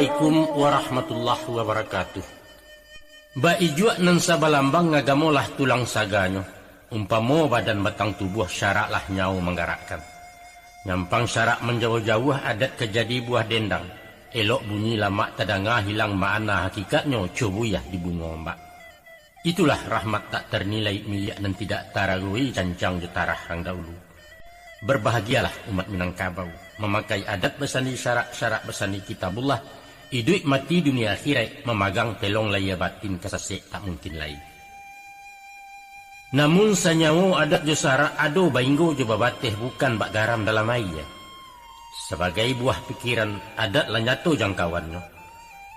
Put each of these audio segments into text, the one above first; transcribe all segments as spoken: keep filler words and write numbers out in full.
Assalamualaikum warahmatullahi wabarakatuh. Baijuak nan sabalambang, agamo lah tulang saganyo. Umpamo badan batang tubuah, syarak lah nyawo manggarakkan. Nyampang syarak manjauah-jauah, adat ka jadi buah dendang. Elok bunyi lamak tadanga, hilang makna hakikatnyo, co buyah di bungo ombak. Itulah rahmat tak tarnilai, miliak nan tidak taragoi, cancang jo tarah rang daulu. Barbahagialah umat Minangkabau, mamakai adat basandi syarak, syarak basandi Kitabullah, iduik mati dunia akhiraik, mamagang telong lahia batin, ka sasek tak mungkin lai. Namun sanyawo adat jo syarak ado bainggo jo babateh, bukan bak garam dalam aia. Sabagai buah pikiran, adat lah nyato jangkauannyo.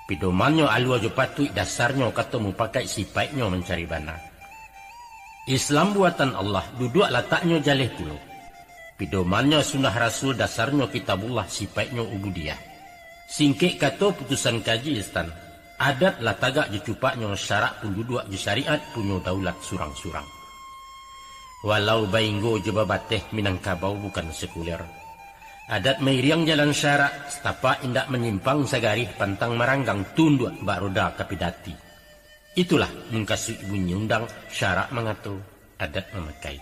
Pidomannyo alua jo patuik, dasarnyo kato mupakaik, sipaiknyo mancari bana. Islam buatan Allah, duduak lataknyo jaleh pulo. Pidomannyo sunnah Rasul, dasarnyo Kitabullah, sipaiknyo ubudiah. Singkek kato putusan kaji Istan, adat lah tagak jo cupaknyo, syarak pun duduak jo syariat, punyo daulat surang-surang. Walau bainggo jo babateh, Minangkabau bukan sekuler. Adat mairiang jalan syarak, satapak indak manyimpang, sagarih pantang maranggang, tunduak bak roda ka pidati. Itulah mungkasuik bunyi undang, syarak mangato, adat mamakai.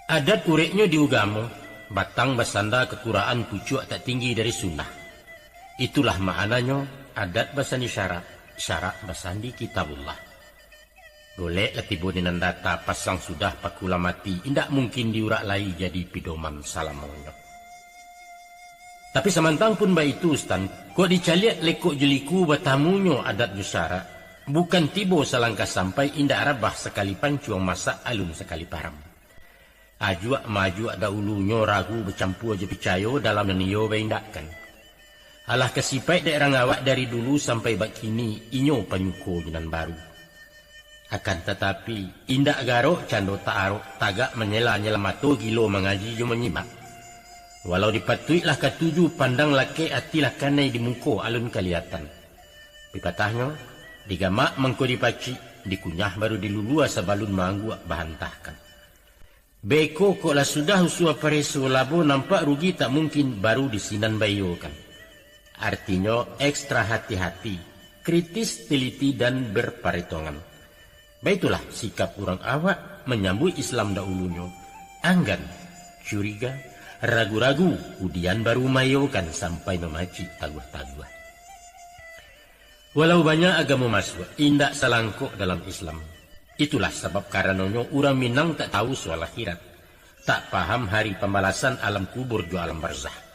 Adat ureknyo di ugamo, batang basanda ka Quran, pucuak tak tinggi dari sunnah. Itulah maknanyo, adat basandi syarak, syarak basandi Kitabullah. Golek lah tibo di nan data, pasang sudah paku lah mati, indak mungkin diurak lai jadi pidoman salamonyo. Tapi samantang pun baitu, Stan, kok dicaliak lekok jo liku, batamunyo adat jo syarak, bukan tibo salangkah sampai, indak rabah sakali pancuang, masak alun sakali param. Ajuak maajuak daulunyo, ragu bacampua jo picayo, dalam nan iyo baindakkan. Alah ka sipaik dek rang awak, dari dulu sampai bakini, inyo panyuko jo nan baru. Akan tatapi, indak garok cando taarok, tagak manyela-nyela mato, gilo mangaji jo manyimak. Walau dipatuik lah katuju, pandang lakek ati lah kanai, di muko alun kaliatan. Pipatahnyo, digamak mangko dipacik, dikunyah baru dilulua, sabalun maangguak bahantahkan. Beko kok lah sudah usua pareso, labo nampak rugi tak mungkin, baru di sinan baiyokan. Artinyo, ekstra hati-hati, kritis, teliti, dan berparetongan. Baitulah sikap urang awak manyambuik Islam daulunyo, anggan, curiga, ragu-ragu, kudian baru maiyokan sampai mamacik taguah-taguah. Walau banyak agamo masuak, indak salangkok dalam Islam. Itulah sabab karanonyo urang Minang tak tahu soal akhirat, tak paham hari pambalasan, alam kubur jo alam barzah.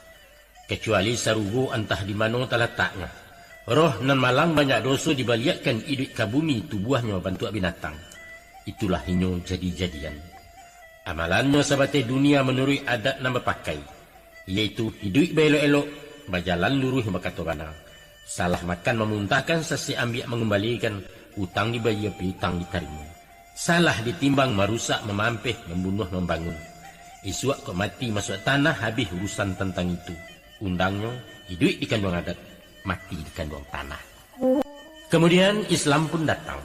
Kacuali sarugo antah di mano talataknyo, roh nan malang banyak doso dibaliakkan iduik ka bumi, tubuahnyo bantuak binatang. Itulah inyo jadi-jadian. Amalannyo sabateh dunia manuruik adat nan bapakai, yaitu iduik baelok-elok, bajalan luruih bakato bana. Salah makan mamuntahkan, sasek ambiak mangumbalikan, utang dibayia piutang ditarimo. Salah ditimbang marusak mamampeh, mambunuah mambangun. Isuak kok mati masuak tanah, habih urusan tantang itu. Undangnyo, iduik di kanduang adat, mati di kanduang tanah. Kamudian, Islam pun datang.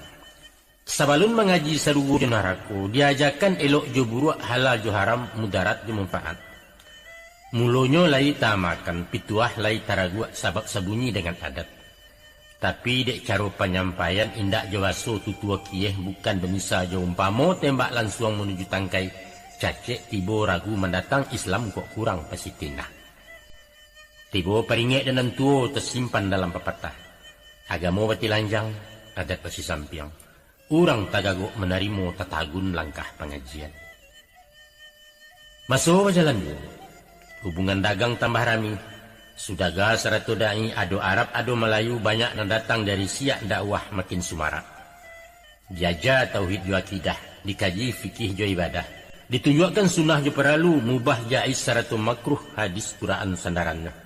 Sabalun mangaji sarugo jo narako, diajakan elok jo buruak, halal jo haram, mudarat jo manfaat. Mulonyo lai taamakan, pituah lai taraguak, sabab sabunyi dengan adat. Tapi, dek caro panyampaian, indak jo baso tutua kieh, bukan bamisa jo umpamo, tembak lansuang manuju tangkai, cacek tibo ragu mandatang, Islam kok kurang pasitinah. Tibo paringek dek nan tuo, tasimpan dalam papatah, agamo batilanjang, adat basisampiang. Urang tagagok manarimo, tatagun langkah pangajian. Maso bajalan juo, hubungan dagang tambah rami. Sudaga sarato dai, ado Arab, ado Malayu, banyak nan datang dari siak, dakwah makin sumarak. Diaja tauhid jo akidah, dikaji fikih jo ibadah, ditunjuakkan sunnah jo paralu, mubah jaiz sarato makruh, hadis Quran sandarannyo.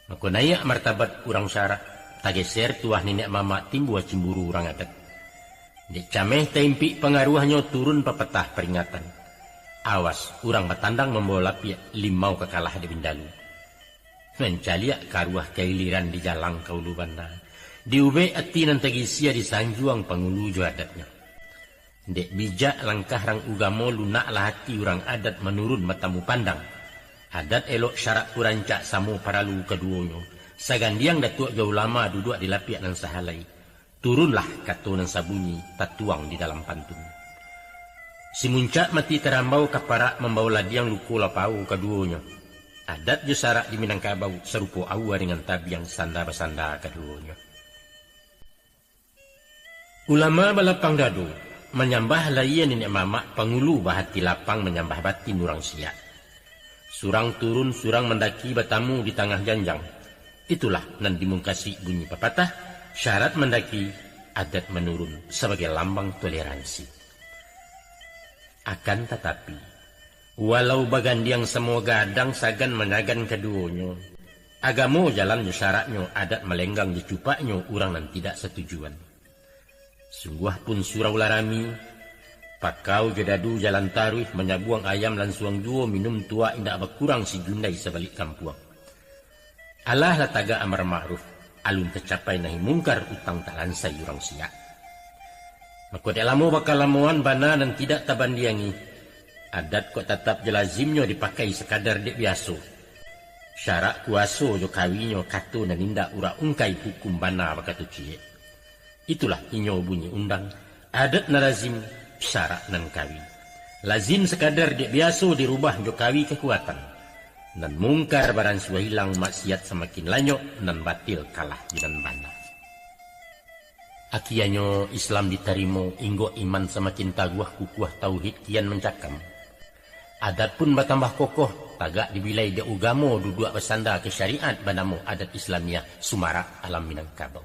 Mako naiak martabat urang syarak, tageser tuah niniak mamak, timbua cimburu urang adat. Dek cameh taimpik pangaruahnyo, turun papatah paringatan. Awas, urang batandang mambawa lapiak, limau ka kalah dek bindalu. Mancaliak karuah kailiran, dijalang ka ulu banda. Diubek ati nan tagisia, disanjuang pangulu jo adatnyo. Dek bijak langkah rang ugamo, lunaklah ati urang adat, manurun matamu pandang. Adat elok syarak kurancak, samo paralu kaduonyo. Sagandiang datuak jo ulama duduak di lapiak nan sahalai. Turunlah kato nan sabunyi tatuang di dalam pantun. Simuncak mati tarambau ka parak mambao ladiang luko lapau kaduonyo. Adat jo sarak di Minangkabau sarupo aua dengan tabiang sanda basanda kaduonyo. Ulama balapang dado, manyambah layie niniak mamak, pangulu bahati lapang manyambah batin urang siak. Surang turun, surang mandaki batamu di tangah janjang. Itulah nan dimungkasi bunyi papatah, syarat mandaki, adat manurun sabagai lambang toleransi. Akan tatapi, walau bagandiang samo gadang sagan manyagan kaduonyo, agamo jalan jo syaraknyo, adat malenggang jo cupaknyo urang nan tidak satujuan. Sungguah pun surau lah rami, pakau jo dadu jalan taruih, manyabuang ayam lansuang juo, minum tuak indak bakurang, sijundai sabalik kampuang. Alah lah tagak amar ma'ruf, alun tacapai nahi mungkar, utang tak lansai urang siak. Mako dek lamo bakalamoan, bana nan tidak tabandiangi. Adat kok tatap jo lazimnyo dipakai sakadar dek biaso. Syarak kuaso jo kawinyo, kato nan indak urak ungkai, hukum bana bakato ciek. Itulah inyo bunyi undang, adat nan lazim, syarak nan kawi. Lazim sakadar dek biaso dirubah jo kawi kakuatan. Nan mungkar baransuah ilang, maksiat samakin lanyok, nan batil kalah jo nan bana. Akianyo Islam ditarimo, inggok iman samakin taguah, kukuah tauhid kian mancakam. Adat pun batambah kokoh, tagak dibilai dek ugamo, duduak basanda ka syariat banamo adat Islamiah, sumarak alam Minangkabau.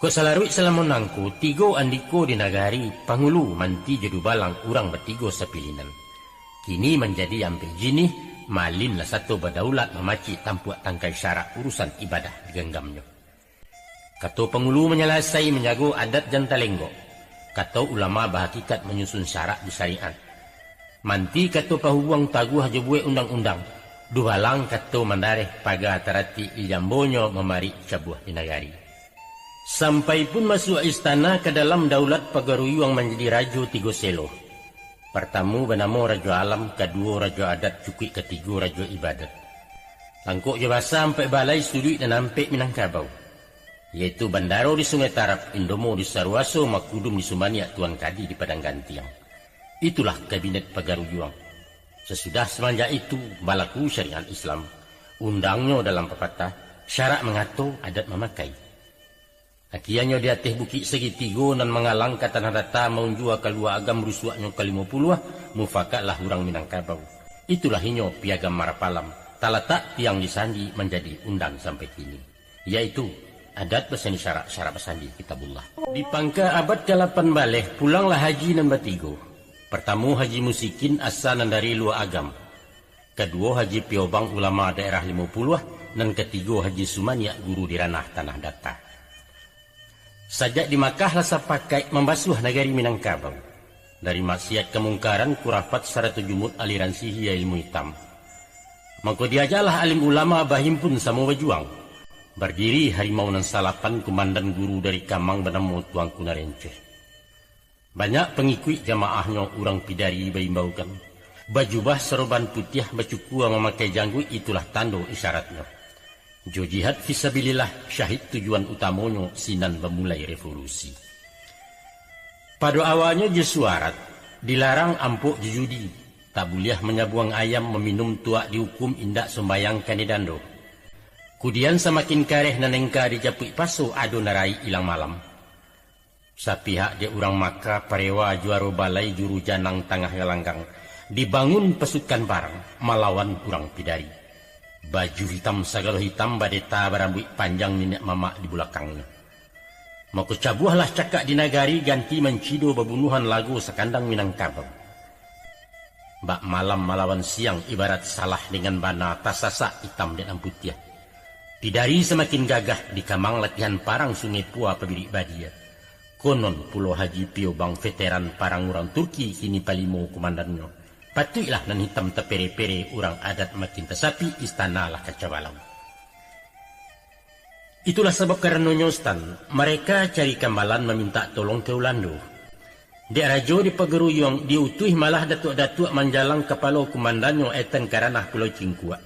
Kok salaruik salamo nangko, tigo andiko di nagari, pangulu, manti jo dubalang, urang batigo sapilinan. Kini manjadi ampek jinih, malin lah sato badaulat, mamacik tampuak tangkai syarak, urusan ibadah diganggamnyo. Kato pangulu manyalasai, manjago adat jan talenggok. Kato ulama bahakikat, manyusun syarak jo syariat. Manti kato pahubuang, taguah jo buek undang-undang. Dubalang kato mandareh, paga taratik di jambonyo, mamarik cabuah di nagari. Sampai pun masuak istana, ka dalam daulat pagaruyuang, manjadi rajo tigo selo. Partamu banamo Rajo Alam, kaduo Rajo Adat, cukuik katigo Rajo Ibadat. Langkok jo basa ampek balai, suduik nan ampek Minangkabau, yaitu Bandaro di Sungai Tarab, Indomo di Saruaso, Makudum di Sumaniak, Tuan Kadi di Padang Gantiang. Itulah kabinet pagaruyuang. Sasudah samanjak itu, balaku syariat Islam, undangnyo dalam papatah, syarak mangato, adat mamakai. Akianyo di ateh bukik sagitigo nan mangalang ka tanah data, maunjua kalua agam, rusuaknyo ka limo puluah, mufakatlah urang Minangkabau. Itulah inyo Piagam Marapalam, talatak tiang di sandi, manjadi undang sampai kini, yaitu adat basandi syarak, syarak basandi Kitabullah. Di pangka abad kalapan baleh, pulanglah haji nan batigo. Partamu Haji Musikin, asa nan dari Lua Agam. Kaduo Haji Piobang, ulama daerah limo puluah, nan katigo Haji Sumaniak, guru di ranah tanah data. Sajak di Makkah lah sapakaik mambasuah nagari Minangkabau dari maksiat kamungkaran, kurafat, sarato jumut aliran sihia ilmu itam. Mangko diajaklah alim ulama bahimpun samo bajuang. Bardiri harimau nan salapan, kumandan guru dari Kamang banamo Tuanku Narenceh. Banyak pangikuik jamaahnyo urang Pidari baimbaukan, bajubah saroban putiah, bacukua mamakai jangguik, itulah tando isyaratnyo. Jo jihad fisabilillah, syahid tujuan utamonyo, sinan bamulai revolusi. Pado awalnyo jo suarat, dilarang ampok jo judi, tak buliah manyabuang ayam, maminum tuak diukum, indak sumbayang kanai dando. Kudian samakin kareh nan engka dijapuik paso, ado nan raik ilang malam. Sapihak dek urang Makkah, parewa juaro balai, juru janang tangah galanggang, dibangun pasukan parang malawan urang Pidari. Baju hitam sagalo hitam, badeta barambuik panjang niniak mamak di bulakangnyo. Mako cabuahlah cakak di nagari, ganti mancido babunuhan, lago sakandang Minangkabau. Bak malam malawan siang, ibarat salah dengan bana, tasasak itam dek nan putiah. Pidari samakin gagah, di Kamang latihan parang, Sungai Pua pabirik badia. Konon pulo Haji Piobang veteran parang urang Turki, kini palimo kumandannyo. Patuiklah nan hitam tapere-pere, urang adat makin tasapik, istana lah kacau balau. Itulah sabab karanonyo, Sutan, mareka cari kambalan mamintak tolong ka Ulando. Dek rajo di Pagaruyuang diutuih malah datuak-datuak manjalang kapalo kumandannyo etan ka ranah Pulau Cingkuak.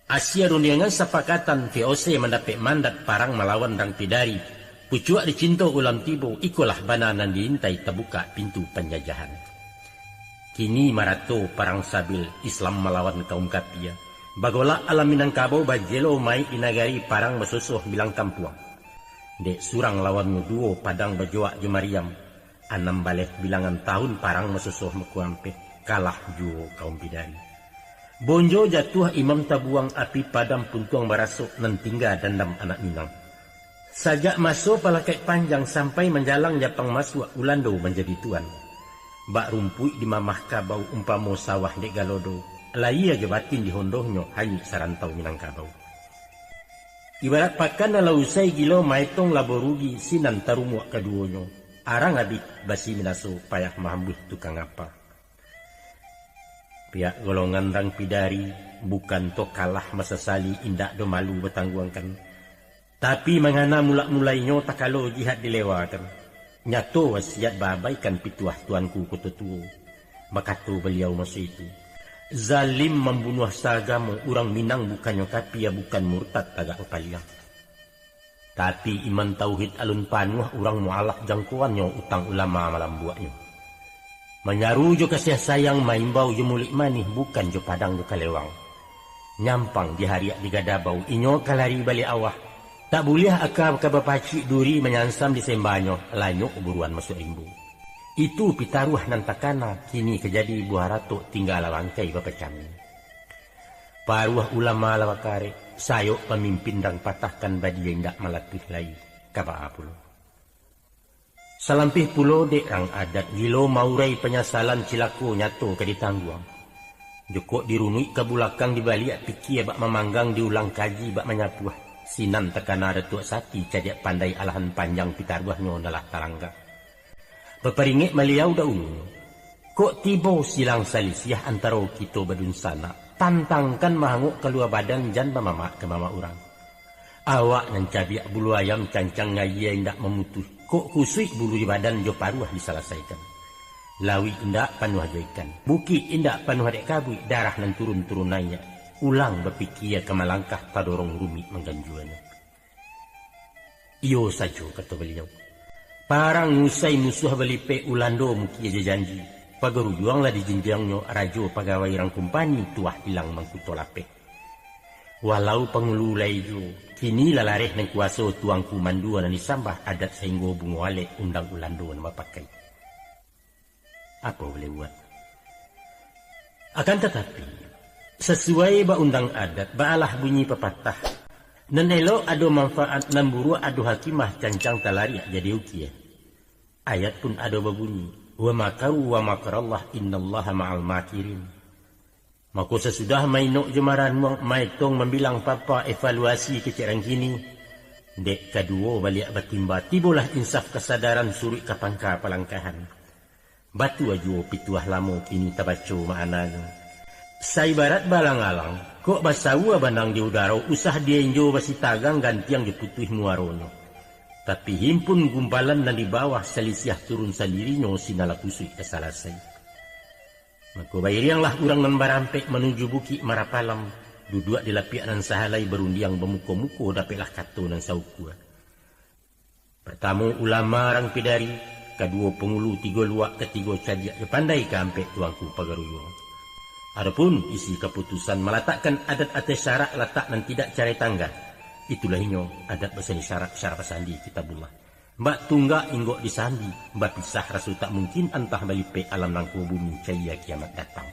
Asia rundiangan sapakatan V O C mandapek mandat parang malawan rang Pidari. Pucuak dicinto ulam tibo, ikolah bana nan diintai tabukak pintu panjajahan. Kini marato parang sabil Islam malawan kaum kapia. Bagolak alam Minangkabau bajelo maik di nagari parang basosoh bilang kampuang. Dek surang lawan duo padang bajoak jo mariam. Anam baleh bilangan tahun parang basosoh makuampeh, kalah juo kaum Pidari. Bonjo jatuah imam tabuang api padam puntuang barasok nan tingga dandam anak Minang. Sajak maso palakaik panjang sampai manjalang Japang masuak Ulando manjadi tuan. Bak rumpuik di mamah kabau umpamo sawah dek galodo, layie jo batin di hondohnyo hanyuik sarantau Minangkabau. Ibarat pakan nan lah usai gilo maetong labo rugi sinan tarumuak kaduonyo, arang abih basi minaso payah mahambuih tukang apa. Pihak golongan rang Pidari bukan to kalah masasali indak do malu batangguangkan, tapi mangana mulak-mulainyo takalo jihad dilewakan. Nyato wasiat baabaikan pituah tuanku Koto Tuo. Bakato baliau maso itu, zalim mambunuah saagamo urang Minang bukannyo kapia bukan murtad tagak bapaliang. Tapi iman tauhid alun panuah urang mualaf jangkoannyo utang ulama malambuaknyo. Manyaru jo kasiah sayang maimbau jo muluik manih bukan jo padang jo kalewang. Nyampang di hariak di gadabau inyo ka lari baliak awah. Tak buliah aka ka bapacik duri manyansam di sembanyo lanyok buruan masuak rimbo. Itu pitaruah nan takana kini ka jadi buah ratok tingga lah bangkai bapacami. Paruah ulama lah bakarek, sayok pamimpin rang patahkan badia indak malatuih lai. Ka baa pulo. Salampih pulo dek rang adat gilo maurai panyasalan cilako nyato ka ditangguang. Jokok dirunuik ka bulakang dibaliak pikia bak mamanggang diulang kaji bak manyapuah. Sinan takana Datuak Sati cadiak pandai alahan panjang pitaruahnyo nan lah talangga. Baparingek baliau daulunyo, kok tibo silang salisiah antaro kito badunsanak, tantangkan mahangok kalua badan jan bamamak ka mamak urang. Awak nan cabiak bulu ayam cancang ngayie indak mamutuih, kok kusuik bulu di badan jo paruah disalasaikan. Lauik indak panuah jo ikan, bukik indak panuah dek kabuik, darah nan turun-turun naiak, ulang bapikia ka malangkah tadorong rumik mangganjuanyo. Iyo sajo, kato baliau. Parang usai musuah balipek Ulando mukia jo janji. Pagarujuang lah dijinjangnyo rajo pagawai rang kumpani tuah ilang mangkuto lapeh. Walau pangulu lai juo, kini lah lareh nan kuaso tuangku mandua nan disambah adat sainggo bungo alek undang Ulando nan bapakai. Apo buliah buat? Akan tatapi, sasuai ba undang adat, baalah bunyi papatah, nan elok ado manfaat, nan buruak ado hakimah, cancang talariak jadi ukia. Ayat pun ado babunyi, "Wa makaru wa makarallah, innallaha ma'al makirin." Mako sasudah mainok jo maranuang, maetong mambilang papa evaluasi kecek rang kini, dek kaduo baliak batimba, tibolah insaf kasadaran suruik ka pangka palangkahan. Batua juo pituah lamo kini tabaco ma'ananyo. Saibarat balang-alang, kok basaua banang di udaro, usah dienjo basitagang gantiang jo putuih muaronyo. Tapi himpun gumpalan nan di bawah, salisiah turun sandirinyo, sinan lah kusuik ka salasai. Mako bairianglah urang nan barampek manuju Bukik Marapalam, duduak di lapiak nan sahalai, barundiang bamuko-muko, dapeklah kato nan saukua. Partamo ulama rang Pidari, kaduo pangulu tigo luak, katigo cadiak jo pandai, kaampek tuangku Pagaruyuang. Adopun isi kaputusan malatakkan adat ateh syarak latak nan tidak carai tangga, itulah inyo adat basandi syarak, syarak basandi Kitabullah. Bak tunggak inggok di sandi, bapisah raso tak mungkin, antah balipek alam nangko bumi, cayia kiamat datang.